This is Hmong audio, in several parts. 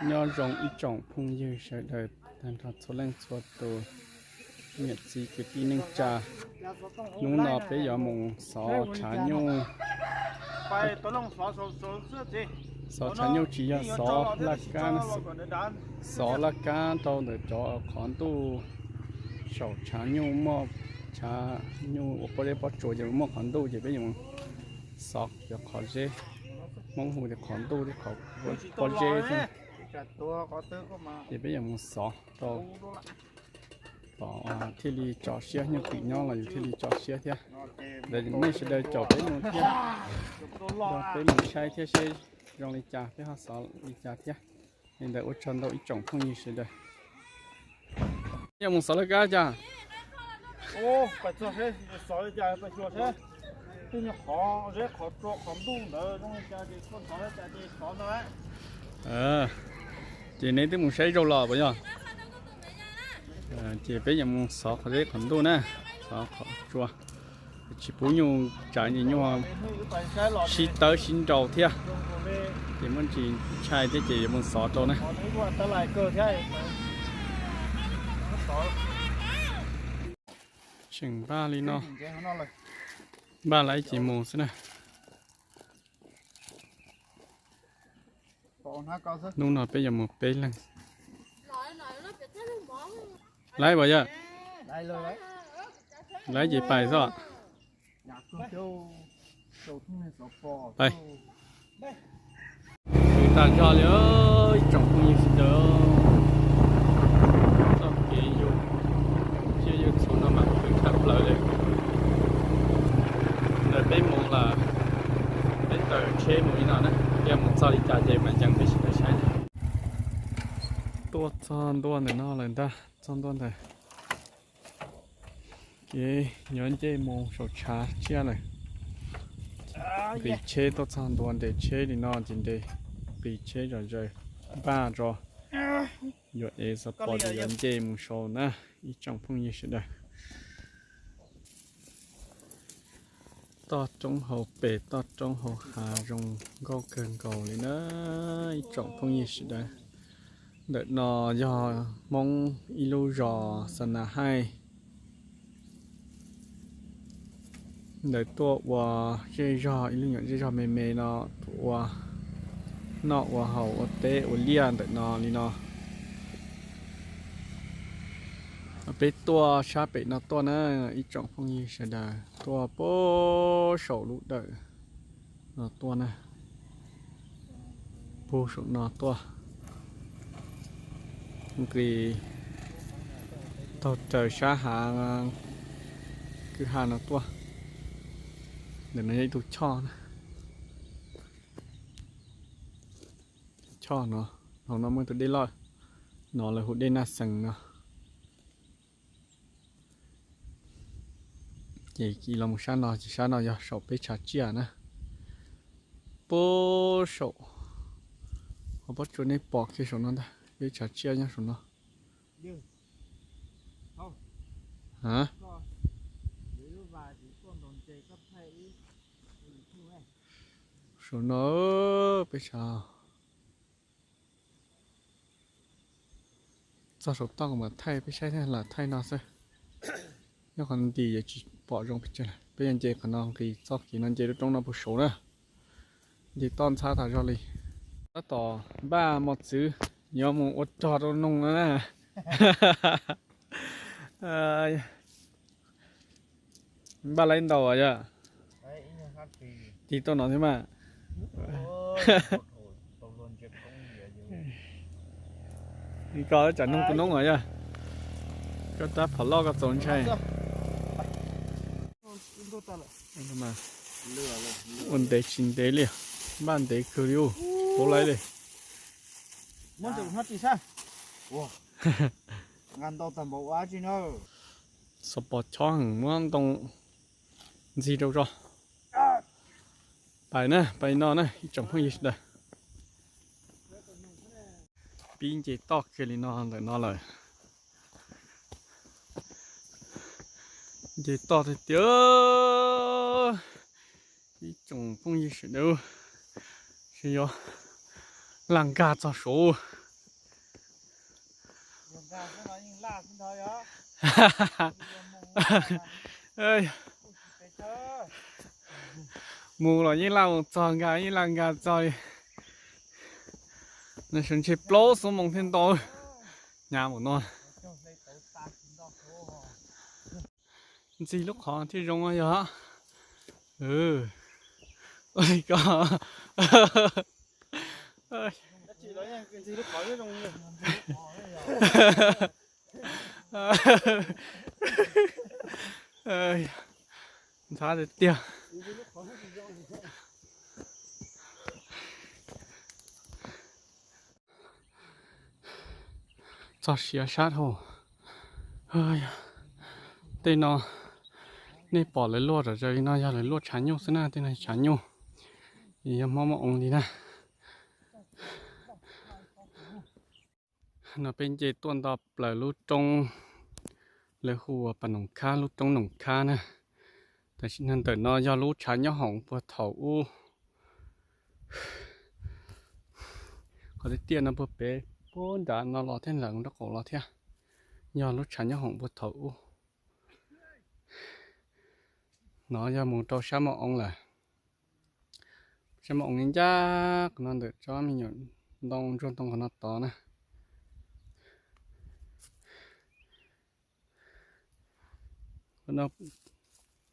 Nyob zoo ib tsoom phooj ywg sawv daws tag nrho txhua leej txhua tus, niam txiv kwv tij neej tsa. Hnub no peb yuav mus xov tshav nyuj. Xov tshav nyuj tsis yog xov laj kab, xov laj kab rau ntawm cov qhov ntuj saum tshav nyuj, muaj tshav nyuj ua pob zeb pob tsuas ces muaj qhov ntuj ces peb yuav xov cov qhov zeb, Hmoob hu tias qhov ntuj thiab qhov pob zeb xwb. Ces peb yuav mus xov rau tom thiaj li tso siab, nyuj twm nyob los yus thiaj li tso siab thiab. Ntawd nej sawv daws caum peb mus thiab, peb mus saib thiab seb zoo li cas peb ho xov li cas thiab. Li ntawd ua tsaug ntau ib tsoom phooj ywg sawv daws. Peb yuav mus xov laj kab cas? Ces neb twb mus saib zaug los puas yog? Ces peb yuav mus xov qhov zeb qhov ntuj na, xov qhov tsua. Tsis pub nyuj tsav ces nyuj sib tawb sib nrau thiab. Ces muaj ntsis ntshai thiab ces yuav mus xov rau na. Tseem npaj li no, npaj laib ces mus xwb na. Hnub no peb yuav mus peb leeg. Laib puas yog? Laib ces pais xwb. Pais. Khwv tas zog li ib tsoom phooj ywg sawv daws. Txoj kev yus tsiaj yus txhu no mas khwv tshaj plaws li. Ntawm peb mus lawm, peb tawm tsheb mus li no na, yog mus txog li cas ces mam ceev peb sawv daws saib. Tuaj txog ntua ntawm no lawm ntag, txog ntua ntawm kev yuav nce mus saum tshav tsiaj lawm. Nqis tsheb tuaj txog ntua nres tsheb li no ces nres, nqis tsheb zom zaws, npaj tso, yuav ev xov pos ces yuav nce mus saud na, ib tsoom phooj ywg sawv daws. Toj roob hauv pes, toj roob hauv hav zoo nkauj kawg nkaus li na, ib tsoom phooj ywg sawv daws. Ntawm no yog Hmoob ib lub zos Xa Na Haij. Ntawd tuaj ua zej zog, ib lub nyuam zej zog me me no, ua noj ua haus ua teb ua liaj ntawm no li no. Peb tuaj sab pem no tuaj na, ib tsoom phooj ywg sawv daws, tuaj puag saum lub dawm no tuaj na, puag saum no tuaj, nqis taug raws sab hav kwj ha no tuaj. Ntawm no yog ib tug choj na, choj no, hauv no muaj tus dej loj no lawv hu dej Naj Xees no. Ces los mus sab no ces sab no yog saum peb tshav tsiaj na. Puag saum, qhov pob tsuas nej pom kiag saum no ntag, peb tshav tsiaj nyob saum no. Saum no peb tshav txog saum toj kuv mam thaij peb saib thiab, lam thaij no xwb. Nyob qhov nti yuav tsis pom zoo pes tsawg lawm, peb yuav nce qhov no nqis txoj kev no nce lub roob no puag saud na. Nce toj ntxhab tas zog li. Tab tom npaj mos txwv yuav mus ua rog rau noog no na. Npaj laib ntau yog? Tig tuaj no thiab mas. Koj tsam noog tus noob os yog? Koj rab phom loj koj txaus ntshai. Ua ntev tsis ntev li, npaj ntev kawg li ub, puv laib li. Xov pos chob heev, muab ntoo ntxig rau zog. Pais na, pais no na ib tsoom phooj ywg sawv daws. Pib nce toj kiag li no ntawm no lawm. Nce toj tiag tiag. Ib tsoom phooj ywg sawv daws, tsis yog laj nkag txog saud. Mus los yeej laj mus txog, nkag yeej laj nkag txog li. Nws sawv ntshe plaub xuab moos thiaj ntau. Hnyav npaum no. Ntxig lub qhov thiaj zoo yog. Ua li ko. Ntxhab tiag tiag. Txog siav sab dhau. Tej no nej pom lawv luaj rau li no yog lawv luaj tshav nyuj xwb na, tej no tshav nyuj, yog Hmoob muaj oo li na. No peb nce tuaj nto plaws lub roob lawv hu ua Pas Noom Khab, lub roob Noom Khab na. Tam sim no ntawm no yog lub tshav nyob hoom puag thaum ub. Qhov tiaj tiaj no puag pem puag nram no los thiab, nram nraub qaum los thiab, yog lub tshav nyob hoom puag thaum ub. No yog mus rau sab Mos Oo lawm. Sab Mos Oo ncaj qhov no ntawm tsob me nyuam ntoo ntsuag ntoo qhov no tod na.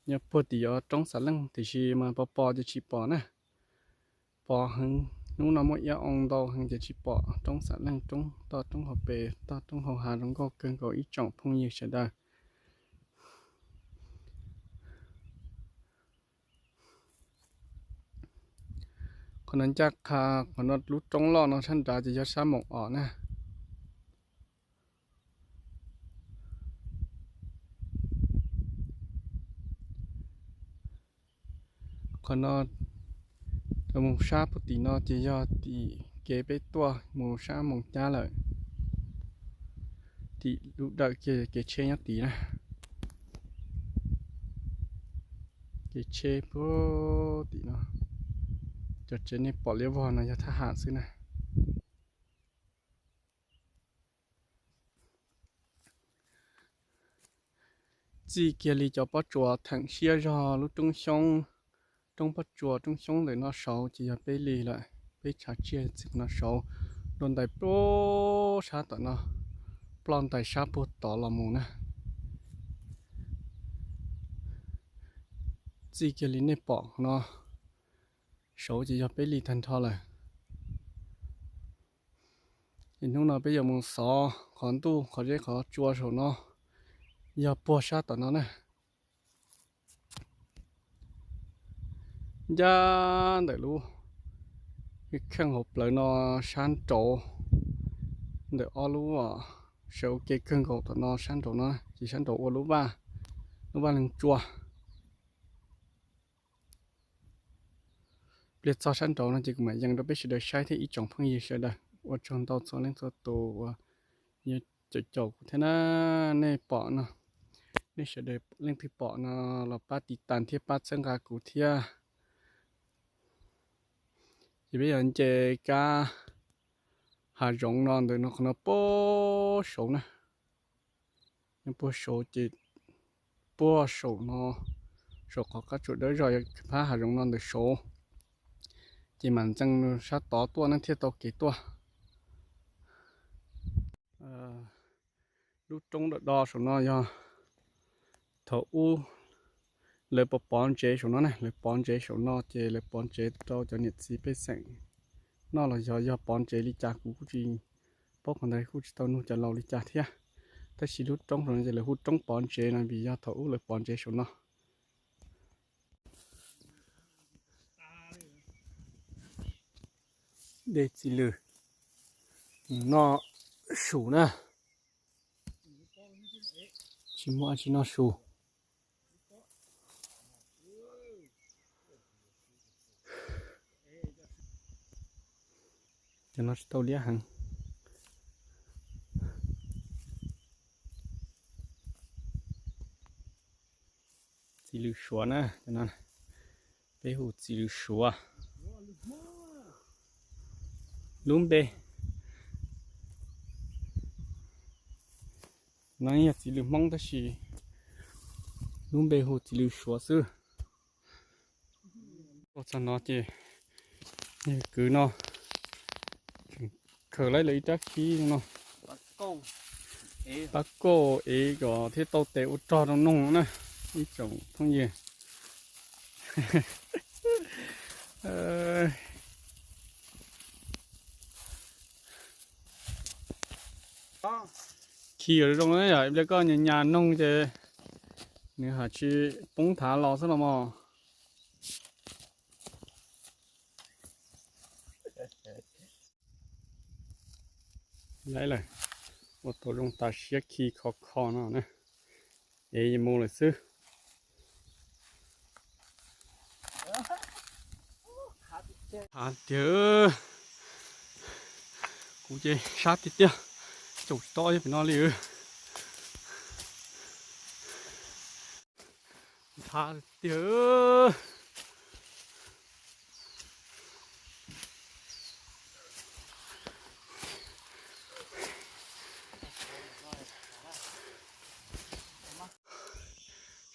Nyob puag tim yuav roob Xam Leej tiam sis mas pos pos ces tsis pom na. Pos heev, hnub no muaj iab oo ntau heev ces tsis pom roob Xam Leej, roob toj roob hauv pes toj roob hauv hav zoo nkauj kawg nkaus ib tsoom phooj ywg sawv daws. Qhov no ncaj qha qhov no lub roob loj no sab nrad ces yog sab Moos Os na. Qhov no mus sab puag tim no ces yog tim kev peb tuaj mus sab Moos Cab lawm. Tim lub dawm kiag kev tsheb nyob tid na. Kev tsheb puag tim no. Cov tsev nej pom liab vog no yog thab ham xwb na. Txij kiag li cov pob tsuas theem siab zog lub roob xyoob, roob pob tsuas roob xyoob ntawm no saud ces yog peb li lawm, peb tshav tsiaj txij qhov no saud, dua ntais puag sab tom no, ploj ntais sab puag tod los mus na. Txij kiag li nej pom qhov no saud ces yog peb li tag nrho lawm. Es hnub no peb yuav mus xov qhov ntuj qhov zeb qhov tsua saum no, yog puag sab tom no na. Ncaj ntawm lub kheej hauv plawv no sab nraud, ntawm ob lub sawv ua ke kawg nkaus tom no sab nraud no ces sab nraud ua lub vaj, lub vaj leeg tsua. Pliag txog sab nraud no ces kuv mam yees rau peb sawv daws saib thiab ib tsoom phooj ywg sawv daws. Ua tsaug ntau txhua leej txhua tus uas yog caum caum kuv thiab na. Nej pom no, nej sawv daws leej twg pom no los pab tiv tas thiab pab txhawb nqa kuv thiab. Ces peb yog nce kab hav zoov no ntawm no qhov no puag saud na. Nyob puag saud ces puag saum no, saum qhov qab tsuas dawb zog yuav phab hav zoov no ntawm saud, ces mam ntxeev sab tod tuaj ne thiaj tau kev tuaj. Lub roob do do saum no yog thaum ub lawv pov pov ntsev saum no ne, lawv pov ntsev saum no ces lawv pov ntsev rau cov niam txiv pej xeem noj los yog, yog pov ntsev li cas kuv kuj tsis paub, qhov ntawd kuj tsis tau nug cov laus li cas thiab. Tab sis lub roob saum no ces lawv hu roob pov ntsev no vim yog thaum ub lawv pov ntsev saum no. Dej txiv lws, noj su na, tsis muaj tsis noj su. Cov no tsis tau liab heev. Txiv lws suav na, cov no peb hu txiv lws suav. Lub npe No yog txiv lws Hmoob tab sis lub npe hu txiv lws Suav xwb. Tuaj txog no ces yawg kwv no tseem khaws laib lawv ib rab khib no, pab kauj ev kom thiaj tau tes ua rog rau noog na, ib tsoom phooj ywg. Khi zoo zoo na yom, ib pliag koj nyas nyas noog ces nws haj tsis poob thav los xwb los mas. Laib lawm, ua tau zoo tas siab khi kho kho no na, ev mus lawm xwb. Hav tiag, kuv ces sab tiag tiag, caum tsis tau pem no li. Nthav tiag.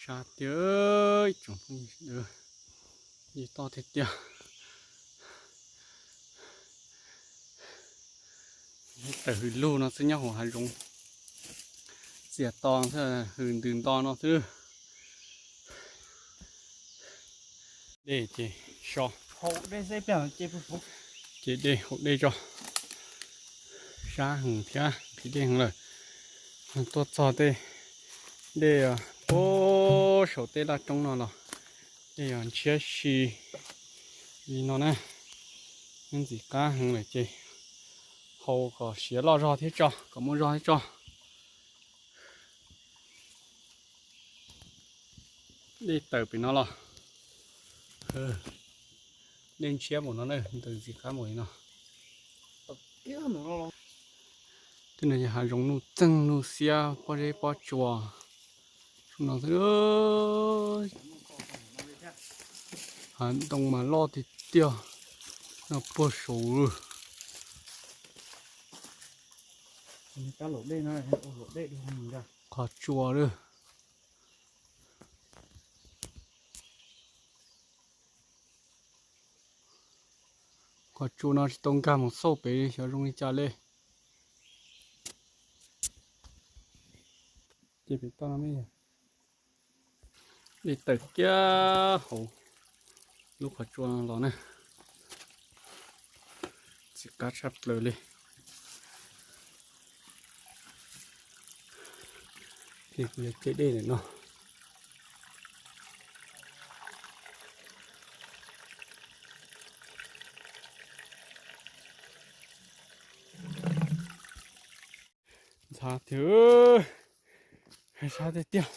Sab tiag, ib tsoom phooj ywg, toj tiag tiag. Tawm hws lug no xwb nyob hauv hav zoov, txias to xwb, hws ntws nto no xwb. Dej ces so, ces dej haus dej tso, sab heev thiab nqhis dej heev lawm. Tuaj txog tej dej puag saum tej laj roob no los dej yog ntshiab si li no na, ntxim qab heev lawm ces haus kom siav loj zog thiab tso, kom muaj zog thiab tso. Dej tawm pem no los, dej ntshiab npaum no na, ntws ntxim qab npaum li no. Tej no yog hav zoov nuj txeeg nuj xiab pob zeb pob tsuas no xwb. Hav ntoo mas loj tiag tiag, no puag saud. Qhov tsua lawm. Qhov tsua no tsis tau nkag mus xauj pem xyov zoo li cas li. Ces pem toj no, dej tawm kiag hauv lub qhov tsua no los na, ntxim qab tshaj plaws li. Ces kuv yuav ce dej ntawm no. Ntxhab tiag, sab tiag tiag.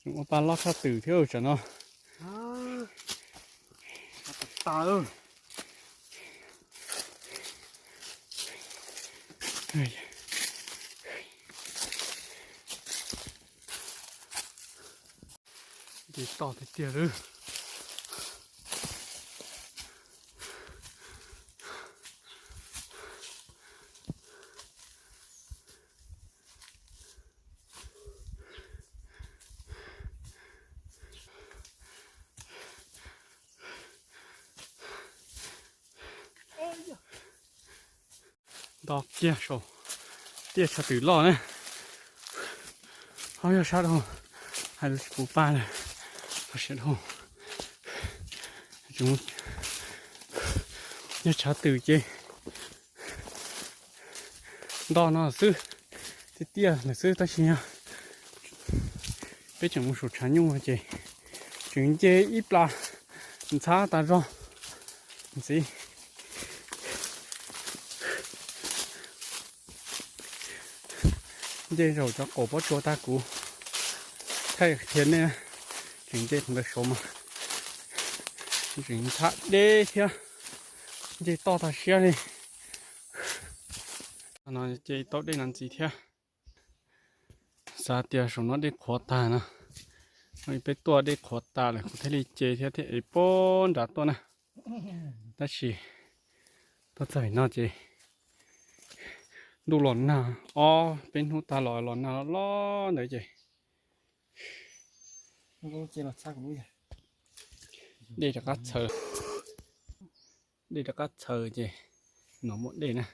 Ua pa loj tshaj twm thiab tsam no. Ces toj tiag tiag lawm. Nto kiag saum tiaj tshav twm loj na. Ho yog sab dhau, hais lus tsis puv pa lawm, ho siav dhau. Yog tshav twm ces nto no xwb, tiaj tiaj lawm xwb tab sis yog peb tseem mus saum tshav nyuj ces tseem nce ib plas ntxhab tas zog ntxiv. Nce zaum cov qaum pob tsuas tag kuv thaij qhia nej, tseem nce ntawd saud mas tseem ntxhab deb thiab, nce toj tag siab li. No ces tau dej no ntxiv thiab. Xav tias saum no dej qhuav tag no, peb tuaj dej qhuav tas lawm kuv thiaj li ce thiab thiaj ev puag nrad tuaj na. Tab sis tuaj txog no ces Ntuj los nag, ob peb hnub tag los los nag loj loj ntawd ces dej rov qab txhawv, dej rov qab txhawv ces no muaj dej na.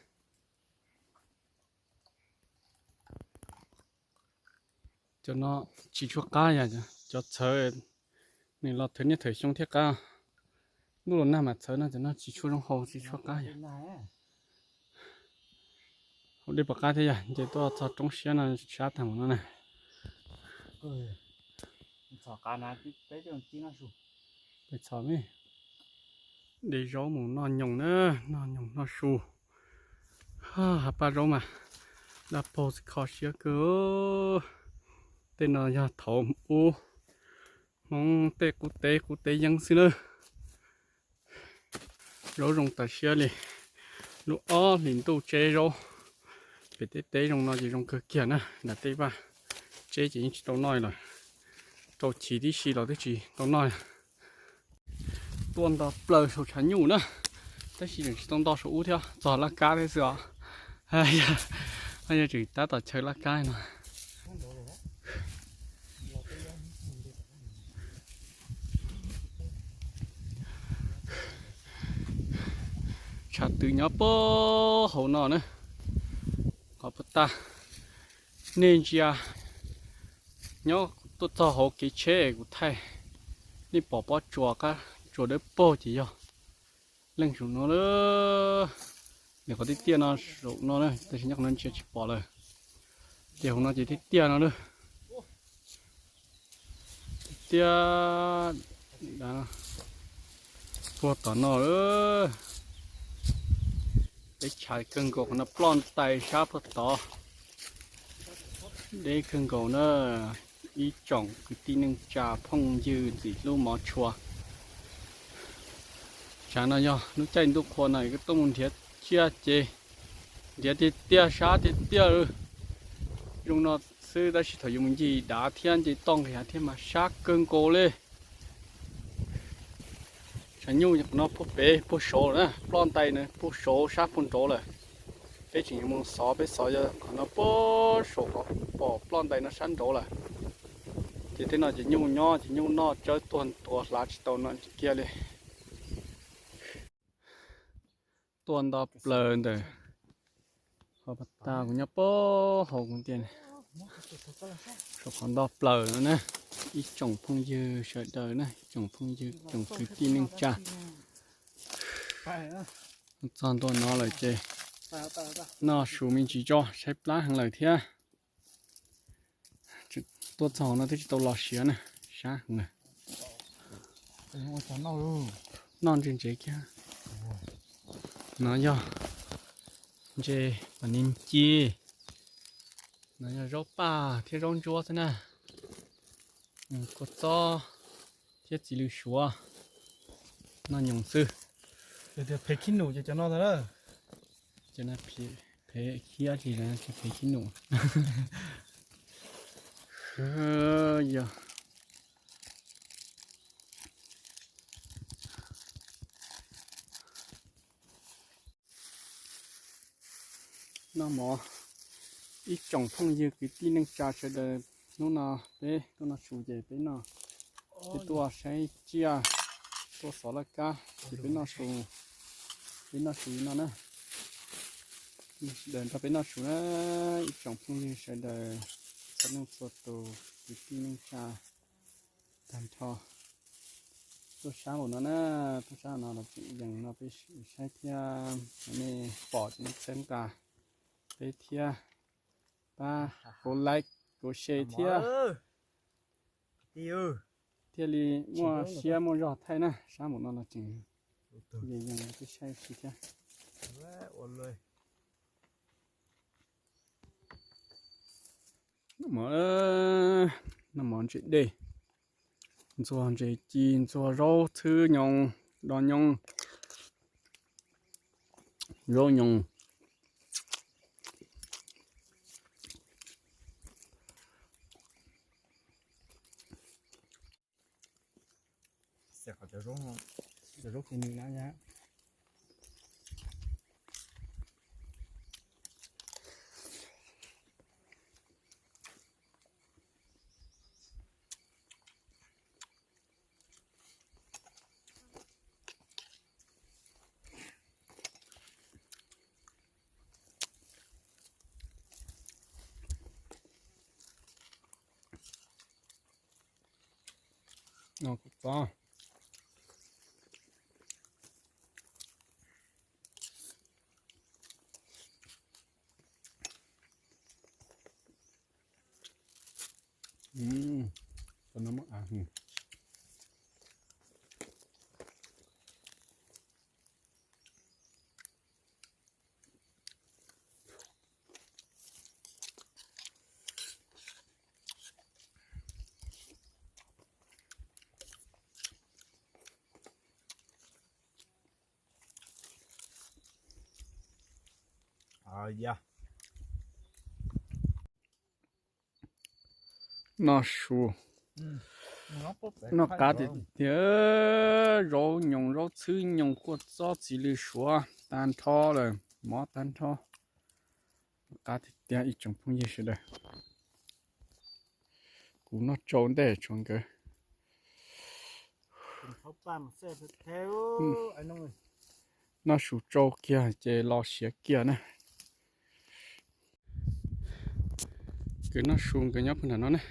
Cov no tsis tshuaj qab yog cov txhawv, nws los thawv niaj thawv xyoo thiaj qab. Ntuj los nag mas txhawv no cov no tsis tshuaj zoo haus tsis tshuaj qab yog. Haus dej pom qab thiab yog nce tuaj txog roob siab no sab tag mus no na. Peb txhom me, de zaub mus noj nyoos na, noj nyoos noj su. Hav paj zaub mas dab paug txiv kho siab kawg. Tej no yog thaum ub Hmoob tej qub teb qub teb yeeb xwb na. Zaub zoo tas siab li. Lub ob hlis ntuj tseb zaub, pem tej teb zoo no ces zoo kawg kiag na. Nram tej vaj tseb ces yeej tsis tau noj lawm, rau chiv tib si los twb tsis tau noj. Tuaj nto plaws saum tshav nyuj na, tab sis tseem tsis tau nto saum ub thiab, txog laj kab thiab xwb os. Yog tseem tab tom chaw laj kab no. Tshav twm nyob puag hauv no na, qhov puag ta. Nej ntsia, nyob tuaj txog hauv kev tsheb kuv thaij, nej pom pob tsuas qab tsuas dawb paug ces yog leej saum no lawm. Nim qhov tiaj tiaj no saum no na, tab sis nyob qhov no ntsia tsis pom lawm. Ces hauv no ces tiaj tiaj no lawm. Tiaj tiaj puag tom no lawm. Teb chaws kawg nkaus qhov no, ploj ntais sab puag tod. Deb kawg nkaus na, ib tsoom kwv tij neej tsa phooj ywg ntxim hlub mov tshua. Tsam no yog lub caij ntuj qhua no yuav tuaj mus nrhiav tsiaj ces nrhiav tiag tiag sab tiag tiag. Zoo no xwb tab sis thaum yuav mus ncig dav thiab nce toj nqis hav thiab mas sab kawg nkaus li. Tshav nyuj no puag pem puag saud na, ploj ntais na puag saud sab puag nraud lawm. Peb tseem yuav mus xov, peb xov yog qhov no puag saud qhov pom ploj ntais no sab nraud lawm. Ces tej no ces nyuj nyob ces nyuj noj tsawb tuag ntuav hlav tsis tau no kiag li. Tuaj nto plaws ntawm qhov pas tas kuv nyob puag hauv kuv tias, saum qhov nto plaws no na, ib tsoom phooj ywg sawv daws na, ib tsoom phooj ywg tsoom kwv tij neej tsa. Txog ntua no lawm ces noj su me ntsis tso, tshaib plab heev lawm thiab. Tuaj txog no twb tsis tau los siav na, sab heev lawm. Noj ntse ntsev kiag. No yog ntses pas ni ci, no yog zaub paj thiab zaub ntsuab xwb na. Kua txob thiab txiv lws suav, noj nyoos xwb. Phem khib num ces cov no ntag. Cov no phem khiab tsis, phem khib num. Yog noj mov, ib tsoom phooj ywg kwv tij neej tsa sawv daws, hnub no peb tuaj noj su ces peb noj, peb tuaj saib tsiaj, tuaj xov laj kab ces peb noj su, peb noj su li no na. Sawv daws nrog peb noj su na, ib tsoom phooj ywg sawv daws, txhua leej txhua tus, kwv tij neej tsa tag nrho. Tuaj sab npaum no na, tuaj sab no los tseem yees no peb saib thiab, nej pom ces nej txhawb nqa peb thiab, pab kuv like kuv share thiab, thiaj li muaj siab muaj zog thaij na. Sab npaum no los tseem yees yees peb saib ua si thiab. Noj mov ntses dej, ntxuag ntses ci, ntxuag zaub txhwb nyoos, do nyoos, zaub nyoos. Xav qhov cov zaub, cov zaub kiag nws na. No kuv txob. Tau no muab av. Noj su, noj qab tiag tiag. Zaub nyoos, zaub txhwb nyoos, kua txob, txiv lws suav tag nrho lawm, mov tag nrho. Noj qab tiag tiag ib tsoom phooj ywg sawv daws. Kuv noj tsau ntej tshuav nkawd. Noj su tsau kiag ces los siav kiag na. Nkawd noj su nkawd nyob puag nram no na.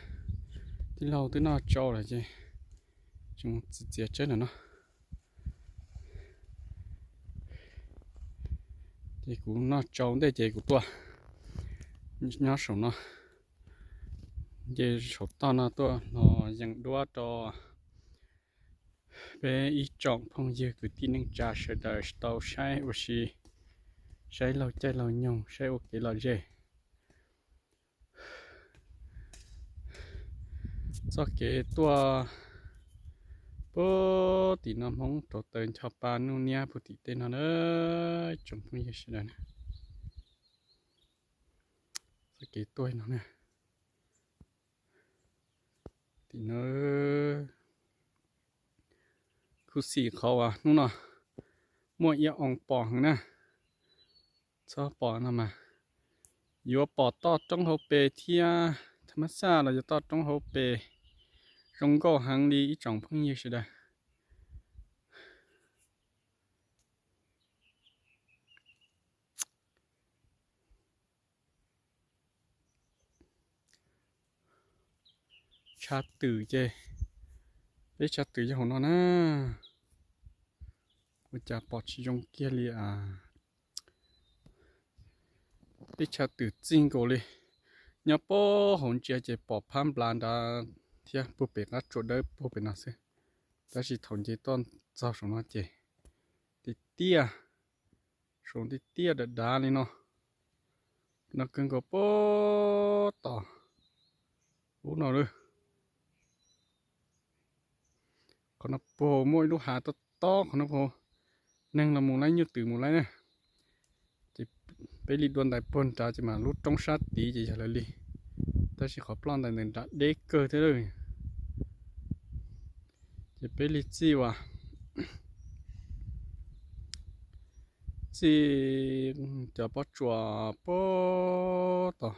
Tij laug twb noj tsau lawm ces tseem txiav txiav tsawb nram no. Ces kuv noj tsau ntej ces kuv tuaj nyob saum no, ces saum toj no tuaj los yees duab rau peb ib tsoom phooj ywg kwv tij neej tsa sawv daws tau saib ua si, saib laug caij laug nyoog, saib ua kev lom zem. Txoj kev tuaj puag tim no Hmoob rauv taws ncho pa nuj niab puag tim tej no na, tsoom phooj ywg sawv daws na. Txoj kev tuaj no na, tim no khuv xim qhov uas hnub no muaj iab oo pom heev na. Txhob pom no mas yuav pom toj roob hauv pes thiab, tham mas xaj los yog toj roob hauv pes zoo nkauj heev li ib tsoom phooj ywg sawv daws. Tshav twm ces, peb tshav twm yog hauv no na. Ua cas pom tsis zoo kiag li as. Peb tshav twm txij nkaus li. Nyob puag hauv ntsia ces pom phab nplas nrad thiab puag pem qab tsuas dawb puag pem no xwb. Tab sis thaum nce tuaj txog saum no ces tiaj tiaj, saum tiaj tiaj dav dav li no. No kawg nkaus puag tom ub no lawm. Qhov no puag muaj ib lub hav tob tob, qhov no puag neeg los mus laib, nyuj twm mus laib na. Ces peb li dua ntais puag nrad ces mas lub roob sab tid ces yog lawv li. Tab sis qhov ploj ntais ntawm nrad deb kawg thiab lawm. Ces peb li txij uas txij cov pob tsuas puag tom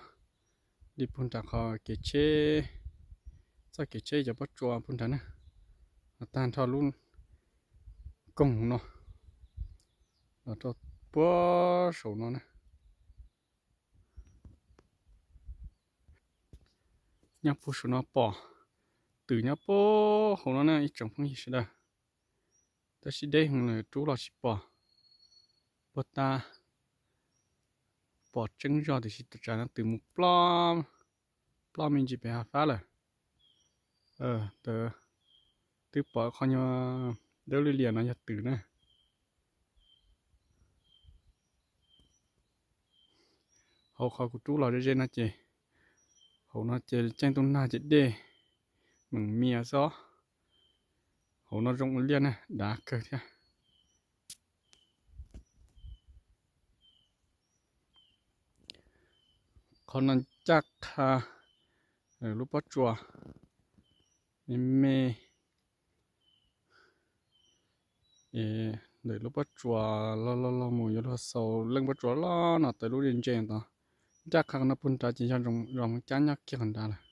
li puag nram qhov kev tsheb, txoj kev tsheb cov pob tsuas puag nrad na, los tag nrho lub koog no los rau puag saum no na. Nyob puag saum no pom twm nyob puag hauv no na ib tsoom phooj ywg sawv daws. Tab sis deb heev lawm rub los tsis pom. Puag ta pom tseeb zog tiam sis tam sim no twm mus ploj, ploj me ntsis pem hav fab lawm. Twb pom qhov nyuag dawb lias lias no yog twm na. Hauv qhov kuv rub los ze ze no ces, hauv no ces ceeb ntuj nag ces dej meem mias xwb. Hauv no zoo ua liaj na, dav kawg thiab. Qhov no ncaj qha lub pob tsuas me me es ntawm lub pob tsuas los los los mus yuav luag xaus leej pob tsuas los no tawm lub ntse ntse tod. Ncaj qha qhov no puag nrad ces yog zos Moos Cab nyob kiag qhov nrad lawm.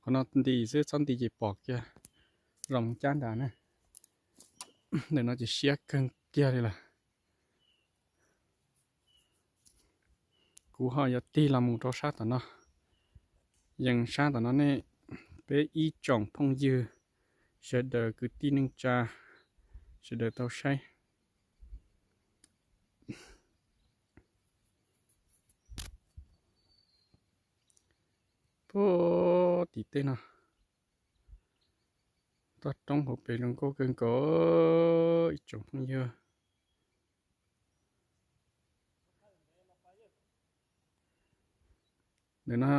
Qhov no nti xwb, txhob nti ces pom kiag zos Moos Cab nrad na. Ntawm no ces siab kawg kiag li lawm. Kuv ho yuav tig los mus rau sab tom no. Yees sab tom no nej Peb ib tsoom phooj ywg sawv daws, kwv tij neej tsa sawv daws tau saib. Puag tim tej no, toj roob hauv pes zoo nkauj kawg nkaus ib tsoom phooj ywg. Ntawm no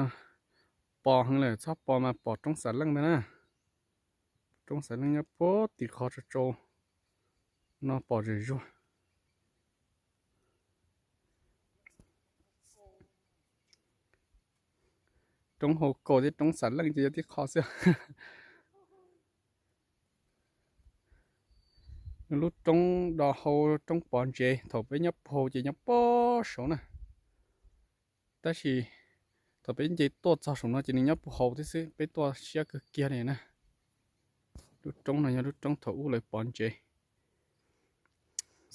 pos heev lawm, txhob pos mas pom roob Xav Leej ntag na. Roob Xav Leej nyob puag tim qhov tsau tsau no pom zem zuag. Roob Hau Kaus thiab roob Xav Leej ces yog tib qho xwb. Lub roob do hau, roob Pov Ntsev thaum peb nyob puag hauv ces nyob puag saud na. Tab sis thaum peb nce tuaj txog saum no ces nws nyob puag hauv thiab xwb, peb tuaj siab kawg kiag li na. Lub roob no yog lub roob thaum ub lawv Pov Ntsev,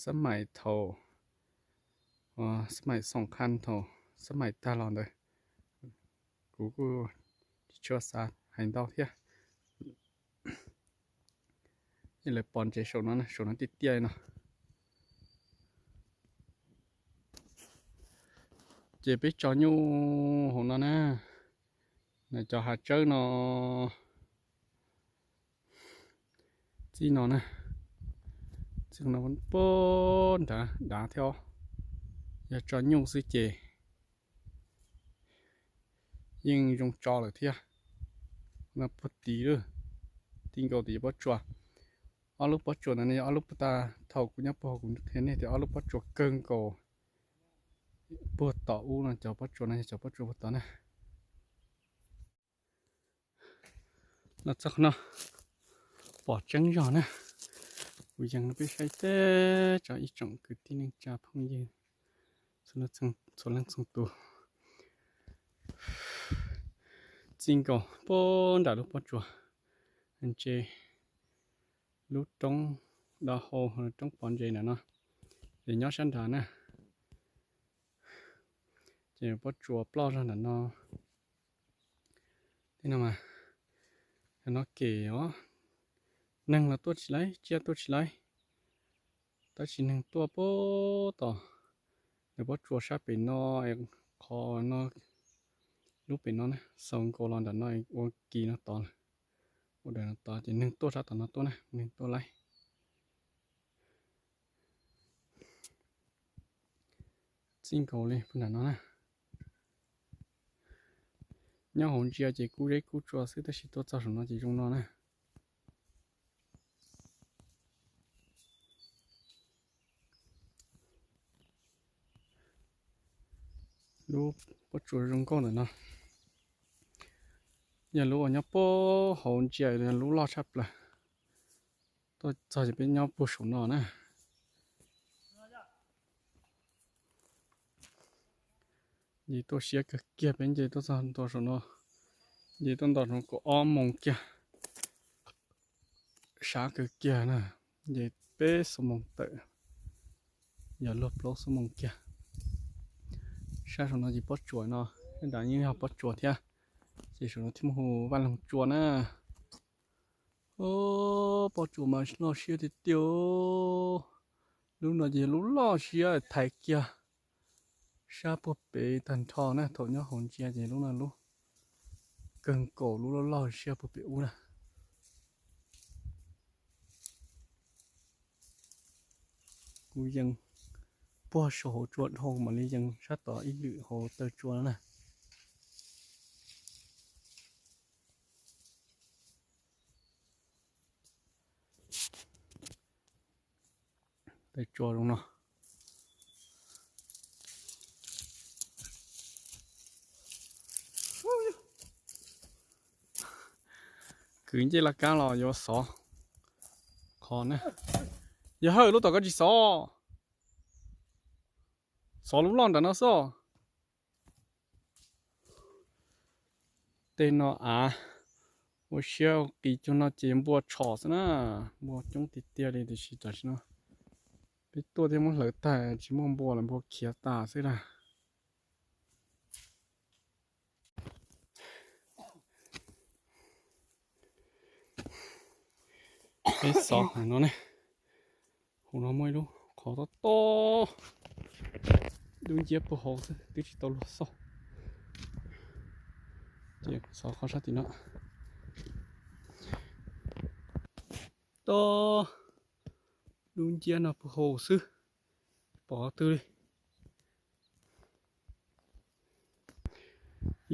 xab maim thaum, xab maim xoom qha thaum xab maim tag los ntawd. Kuv kuj tsis tshua xav hais ntau thiab. Lawv Pov Ntsev saum no, saum no tiaj tiaj no. Ces peb tso nyuj hauv no na, cov hav tsawb no, txij no na, txij no puag nrad dav thiab os. Yog tso nyuj xwb ces yeej zoo tso lawm thiab. No puag tid lawm, txij nkaus tim pob tsuas. Ob lub pob tsuas ntawd yog ob lub puag ta, thaum kuv nyob puag hauv kuv qhia nej tias ob lub pob tsuas kawg nkaus puag tom ub no, cov pob tsuas no yog cov pob tsuas puag tod na. Los txog qhov no pom tseeb zog na. Kuv yees rau peb saib teb tso ib tsoom kwv tij neej tsa phooj ywg txhua leej txhua tus. Txij nkaus puag nram lub pob tsuas ntse, lub roob do hau, roob Pov Ntsev ntawm no, ces nyob sab nrad na. Ces pob tsuas ploj zog ntawm no. Tej no mas, no kem os, neeg los tuaj tsis laib, tsiaj tuaj tsis laib, tab sis neeg tuaj puag tom lawv pob tsuas sab pem no, qhov no, lub pem no na, xaus nkaus los nram no ua kis no tod lawm, ua daws no tod ces neeg tuaj sab tom no tuaj na, neeg tuaj laib. Txij nkaus li puag nram no na. Nyob hauv ntsia ces kub zeb kub tsua xwb tab sis tuaj txog saum no ces zoo no na. Lub pob tsuas zoo nkauj ntawm no yog lub uas nyob puag hauv ntsia, lub loj tshaj plaws. Tuaj txog ces peb nyob puag saum no na. Nce tuaj siab kawg kiag, peb nce tuaj txog nto saum no, nce tuaj nto saum no kaum ob moos kiag. Sab kawg kiag na, nce peb xuab moos tawm, yog luag plaub xuab moos kiag. Sab saum no ces pob tsuas no, nram yeej yog pob tsuas thiab, ces saum no thiaj muaj hu Vaj Loog Tsua na. Pob tsuas mas loj siab tiag tiag. Lub no ces lub loj siab thaiv kiag sab puag pem tag nrho na, thaum nyob hauv ntsia ces lub no lub kawg nkaus lub loj loj siab puag pem ub na. Kuv yees puag saum hauv tsua dhau mam li yees sab tod ib lwm hauv taw tsua no na. Taw tsua zoo no. Kwv ncej laj kab los yuav xov qhov na. Yog hawj lub tom koj tsis xov, xov lub loj nram no xwb. Tej no av ua siab qis cuag no ces npua tshom xwb na. Npua coob tiag tiag li tiam sis tam sim no peb tuaj thiab muab hlawv tag tsis muaj npua lawm, npua khiav tas xwb na. Peb xov qhov no ne, hauv no muaj ib lub qhov tob tob, dub nciab puag hauv xwb twb tsis tau luag xauj. Ces xov qhov sab tim no, tob, dub nciab no puag hauv xwb, pom qhov twg li.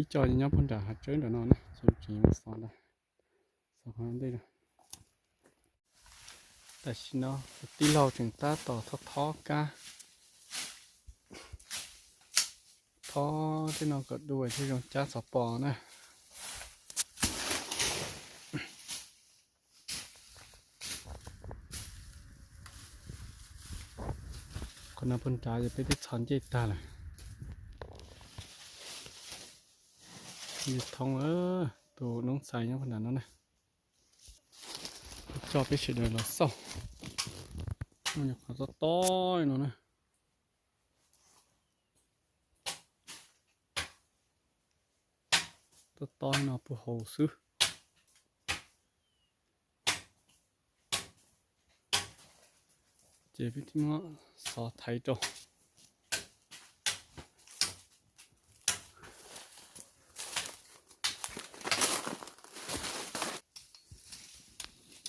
Ib co nyob puag nram hav tsawb nram no ne, ces tseem mus xov ntawd, xov qhov ntej no. Tam sim no kuv tij laug tseem tab tom thob thob kab, thob tej no kom dua thiaj zoo cab xov pos na. Qhov no puag nrad ces peb twb txhos ncej tag lawm. Thoob, tus noob xais nyob puag nrad no na, coj peb sawv daws los xauj. Qhov tob tob no na, tob tob no puag hauv xwb. Ces peb thiaj muab xov thaiv rau.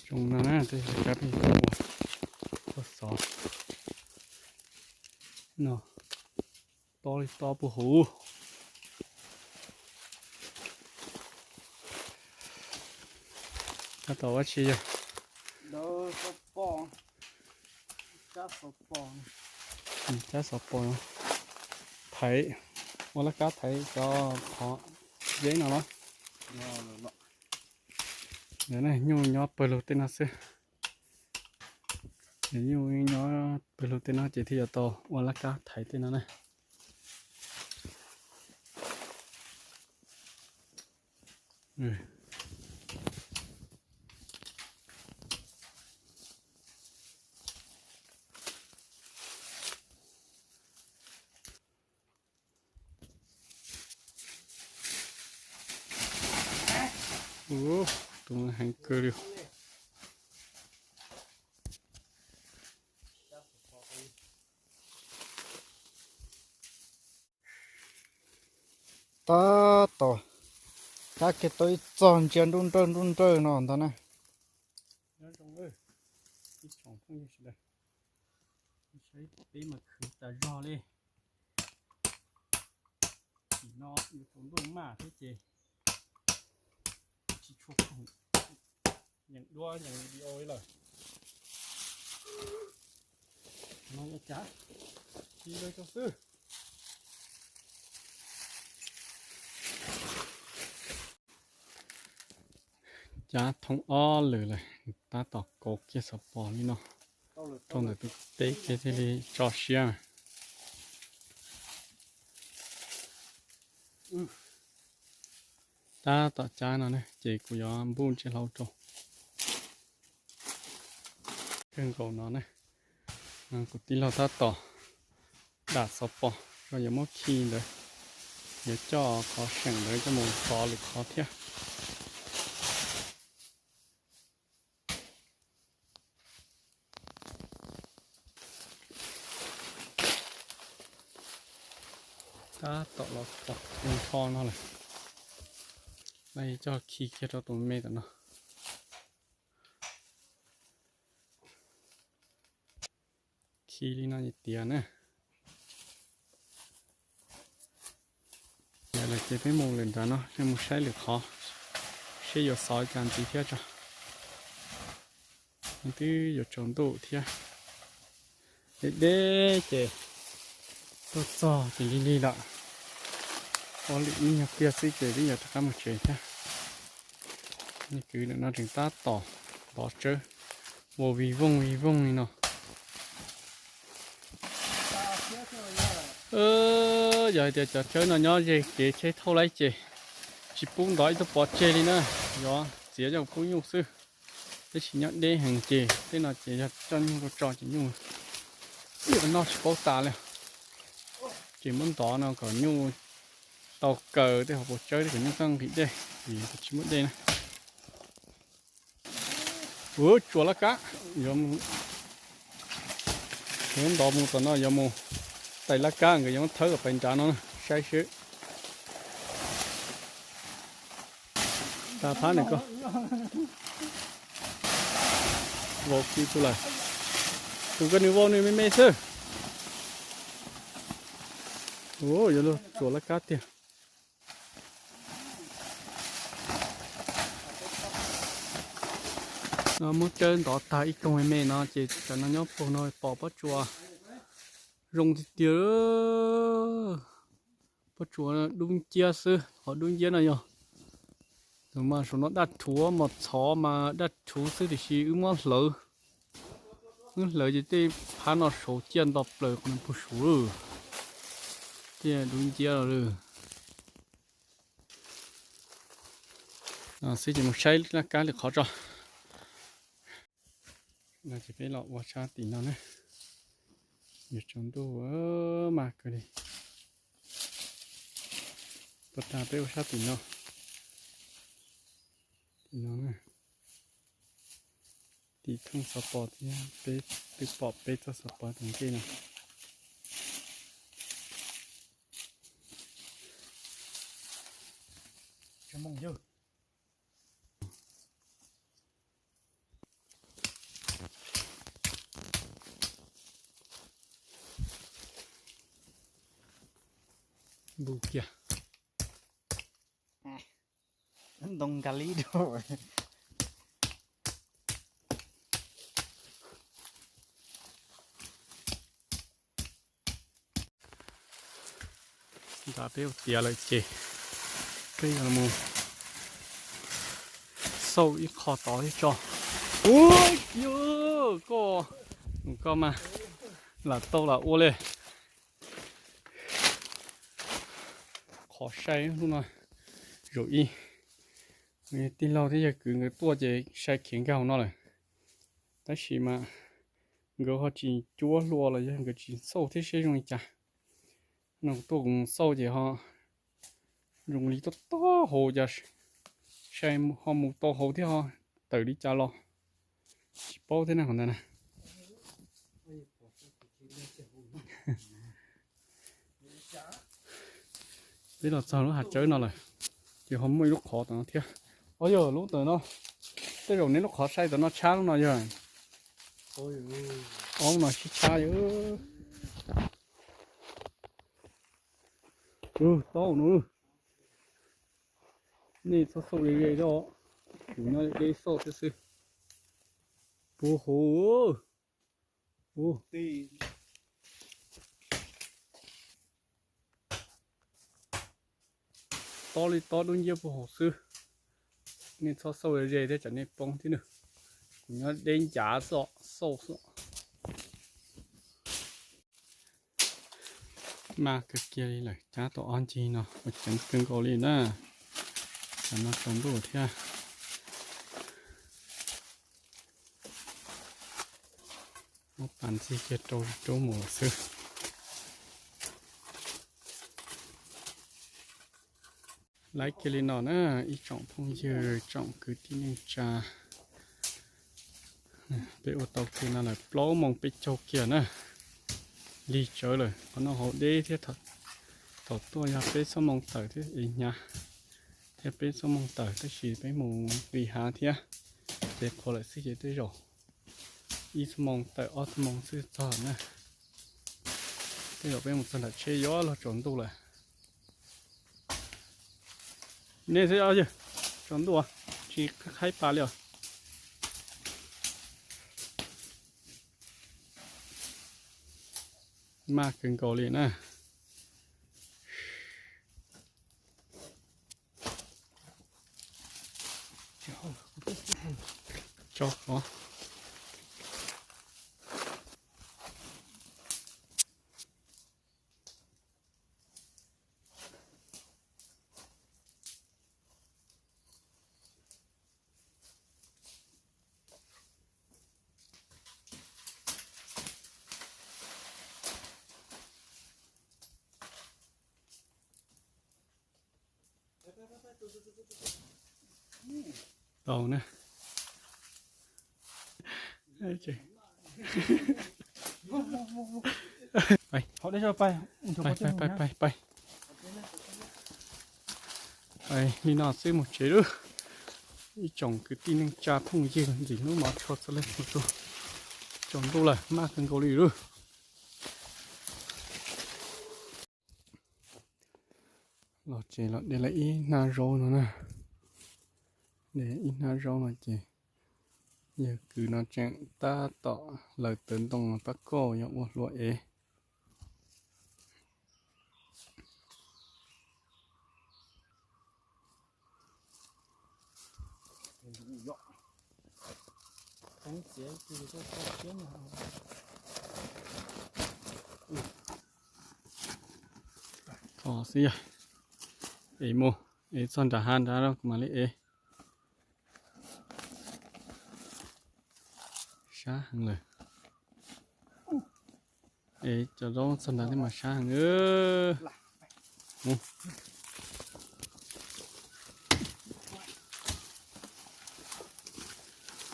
Zoo no na, tej kab peb ua, ua xov no, tob li tob puag hauv. Tab tom ua tsi yog? Cab xov pos, thaiv, ua laj kab thaiv cov qhov zeb no los. Nyuj nyob pawg lug tej no xwb. Nyuj nyob pawg lug tej no ces thiaj yuav tau ua laj kab thaiv tej no na. Tus heev kawg li. Tab tom cab kiag tau ib txog ntsia nruj nrawj nruj nrawj no ntag na. Nyob zoo ib tsoom phooj ywg sawv daws, saib peb mas khwv tas zog li. Tim no yuav tsaus ntuj maj thiab ces tsis tshua khoom yeem duab yeem video li lawm. No yog cab, ci rau xwb. Cab thoob ob lwm lawm, tab tom kaus kiag xov pos li no rau ntawm tus teb kiag thiaj li tso siab. Tab tom cab no ne ces kuv yuav npuj ntsej hlau rau. Kawg nkaus no ne, kuv tij laug tab tom dam xov pos, yuav muab khi ntawd, yuav coj qhov seem ntawd coj mus xov lwm qhov thiab. Tab tom los txog nrho no lawm, no coj khi kiag rau tus me tom no. Khi li no tiav na. Tiav lawm ces peb mus lawm nrad no, mus saib lwm qhov, seb yuav xov cas ntxiv thiab tso. Twb yuav tsaus ntuj thiab. Deb deb ces tuaj txog ces lig lig lawm. Ua lwm ib nyuag pliag xwb ces twb yuav rov qab mus tsev thiab. Nej kwv ntawm no tseem tab tom ntov tsawb, ua vij vooj vij vooj li no. Yog hais tias cov tsawb no nyob ze kev tsheb thauj laib ces tsis pub ntov ib tug pov tseg li na, yuav txiav coj pub nyuj xwb. Tab sis nyob deb heev ces tej no ces yog coj nyuj rau tso ces nyuj noj tsis paub tas li. Ces muab ntov no kom nyuj tau kaw tej hauv paus tsawb kom nyuj txawj nqhis dej, vim tsis muaj dej na. Ua tsuas laj kab, yuav ntov mus tom no, yuav mus tais laj kab, nkawd yuav muab thawb kom pais nrad no saib seb. Tag phab nws ko vau kiag tu lawm. Tus ko nws vau nws me me xwb. Ua yuav luag tsuas laj kab tiag. No muab cawb ntov tag ib koog me me no ces cov no nyob puag no pom pob tsuas zoo tiag tiag. Pob tsuas dub nciab xwb, qhov dub nciab no yog tus mas saum no daj rhuv, mos txhov mas daj rhuv xwb tiam sis wb muab hlawv, wb hlawv ces tej phab no saud ciaj nto plaws qhov no puag saud lawm. Ciaj dub nciab los lawm. Xwb ces mus saib laj kab li qhov tso. No ces peb los ua sab tim no na. Yuav tsaus ntuj mas kawg li. Puas tag peb ua sab tim no. Tim no na. Tim thooj xov pos thiab, peb twb pom peb txoj xov pos tom nqi no. Npu kiag. Ntoo nkag li dua. Nram peb ua tiav lawm ces peb yuav mus xauj ib qho tod thiab tso. Ua, koj, koj mas lam tau lam ua li. Qhov sai hnub no zaum ib, tij laug thiab yawg kwv nkawd tuaj ces sai khiav nkag hauv no lawm. Tab sis mas nkawd ho tsis cuab hlua los yog nkawd tsis xauj thiab seb zoo li cas. No kuv tuaj kuv mus xauj ces ho zoo li tob tob hauv cas sai ho mus tau hauv thiab ho tawm li cas los tsis paub thiab na qhov ntawd na. Peb los txog lub hav tsawb no lawm, ces ho muaj ib lub qhov tom no thiab. Os yog lub ntawm no, tej zaum nej lub qhov sai tom no tshab lub no yog. Ob lub no sib tshab yog. Taub no, nej txhob xauj ze ze os, kuv nyob deb xauj thiab xwb. Puag hauv. Tob li tob dub nciab puag hauv xwb. Nej txhob xauj ze thiab tsam nej poob thiab na. Kuv nyob deb ncav xwb, xauj xwb. Mas kawg kiag li lawm, cab tau ob ncig no ua ceev kawg nkaus li na. Tam no tsaus ntuj thiab. Muab pas ntxig kiag rau rub mus lawm xwb. Laib kiag li no na, ib tsoom phooj ywg tsoom kwv tij neej tsa. Peb ua tau kiag no lawm plaub moos peb caug kiag na. Lig tsawv lawm, qhov no hauv deb thiab. Thaum tuaj yog peb xuab moos tawm thiab es hnyav thiab peb xuab moos tawm, tab sis peb mus nqis hav thiab, ces qhuav lawm xwb ces tej zaum ib xuab moos tawm ob xuab moos xwb txog na. Tej zaum peb mus txog nram tsheb yuav luag tsaus ntuj lawm. Nej xwb os, tsaus ntuj tsis qhaib pas li os. Maj kawg nkaus li na. Tso qhov. Tau na. Pais, pais, pais, pais. Li no xwb mus tsev lawm. Ib tsoom kwv tij neej tsa phooj ywg ntxim hlub mov tshua txhua leej txhua tus, tsaus ntuj lawm maj kawg nkaus li lawm. Los tsev los de lawm ib hnab zaub no na. De ib hnab zaub no ces yawg kwv no tseem tab tom laws tawv ntoo pab kauj yog ua hlua ev. Kho xwb yog, ev mus, ev txog nram hav nrad kuv mam li ev. Sab heev lawm. Ev cov zaub txog nrad thiab mas sab heev.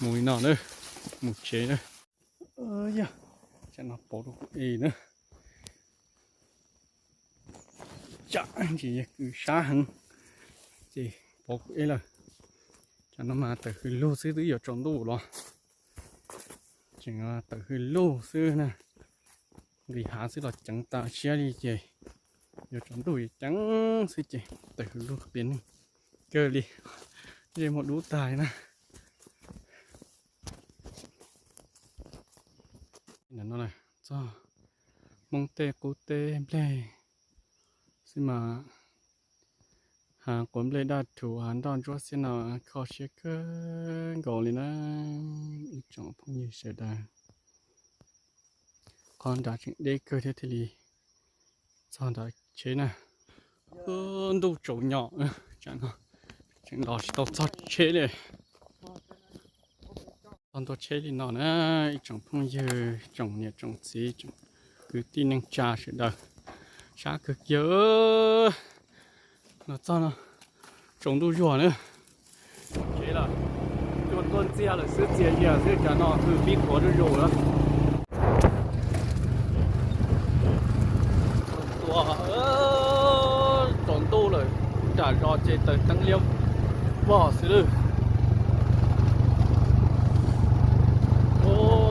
Mus li no na, mus tsev na. Yog, tsam no pauv rau kuv ev na. Tsam ntsis yog kwv sab heev ces pauv kuv ev lawm. Tsam no mas tawm hws lug xwb twb yuav tsaus ntuj los. Tseem tawm hws lug xwb na, nqis hav xwb los ceev tas siab li ces yuav tsaus ntuj yuav ceev xwb ces tawm hws lug qias neeg kawg li, ntsej muag dub tag li na. Txog Hmoob tej qub teb nplej xwb mas, hav quav nplej daj rhuv hav nroj ntsuab xiab no kho siab kawg nkaus li na, ib tsoom phooj ywg sawv daws. Qhov nrad tseem deb kawg thiab thiaj li txog nrad tsheb na. Ntuj tsaus nyom, tsam no tseem los tsis tau txog tsheb li. Txog ntua tsheb li no na, ib tsoom phooj ywg, tsoom niam tsoom txiv, kwv tij neej tsa sawv daws, sab kawg kiag. Los txog no tsaus ntuj zuag na. Tsev lawm, cua tuaj ntxiag lawm xwb, txias zias xwb, tsam no hws pib qhuav zuj zus lawm. Tua, tsaus ntuj lawm, nram zos ces taws teeb liab vog xwb lawm.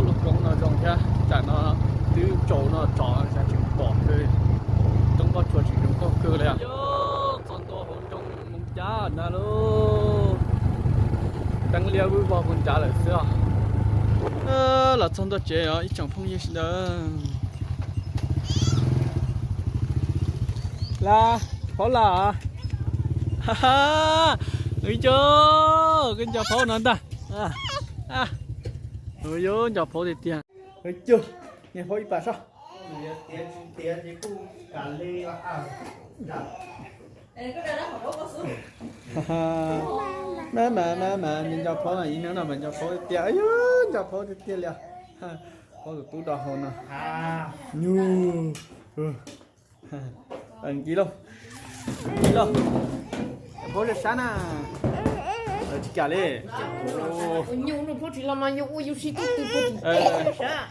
Lub roob no zoo thiab, tsam no twb tsaus no tso xav tsis pom kawg, roob pob tsuas tsis zoo nkauj kawg li. Txog ntua hauv nroog Moos Cab na lauj, teeb liab vog puag nrad lawm xwb os. Los txog ntua tsev os ib tsoom phooj ywg sawv daws. Las, Phaub las, ua cas koj nco Phaub no ntag. Ua cas nco Phaub tiag tiag. Ua cas niag Phaub ib pas soj. Mas mas mas mas nco Phaub no, ib hnub no mas nco Phaub tiag tiag, nco Phaub tiag tiag li os. Phaub tus tub do hau no. Nyuj. Nkis lauj, nkis lauj, Phaub zaj sab na. Tsis kam li. Nyuj no Phaub tsis los mas yus ua yus si tub twg Phaub tsis kam sab.